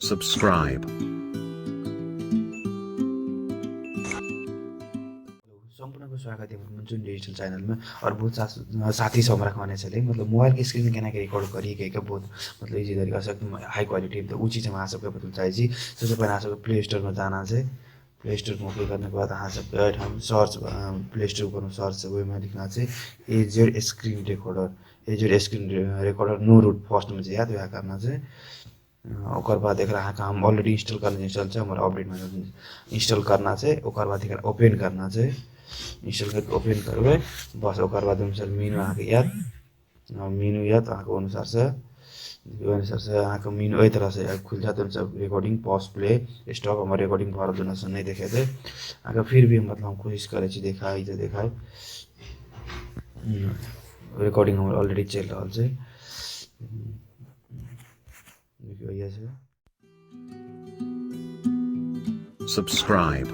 Subscribe. सम्पूर्ण को स्वागत है मुनचुन डिजिटल चैनल में। और बहुत साथी सब हमरा कहने छलै, मतलब मोबाइल के स्क्रीन केना के रिकॉर्ड करी के बहुत मतलब इजी तरीका से एकदम हाई क्वालिटी में, तो उ चीज हम अहाँ सबके बतबै चाहै छी। सबसे पहिले अहाँ सबके प्ले स्टोर में जाना छै। प्ले स्टोर में ओके करने के बाद अहाँ सबके एहिठाम सर्च, प्ले स्टोर कोनो सर्च ओहिमे लिखना छै AZ screen recorder, AZ screen recorder no root first में जे आयत वएह करना छै। ओकर बाद एकरा अहाँके हम ऑलरेडी इंस्टॉल करने इंस्टॉल छै, हमर अपडेट में इंस्टॉल करना छै। ओकर बाद एकरा ओपन करना छै। इंस्टॉल करके ओपन करबै बस। ओकर बाद अनुसार मेनू अहाँके आयत, मेनू आयत अहाँके अनुसार से, ओहि अनुसार से अहाँके मेनू एहि तरह से खुलि जायत। अनुसार रिकॉर्डिंग पॉज प्ले स्टॉप हमर रिकॉर्डिंग भऽ रहल छै, नहि देखेतै अहाँके। फिर भी मतलब हम कोशिश करै छी देखाइ तऽ देखाइ। रिकॉर्डिंग हमर ऑलरेडी चलि रहल छै, देखियौ इएह छै। Subscribe.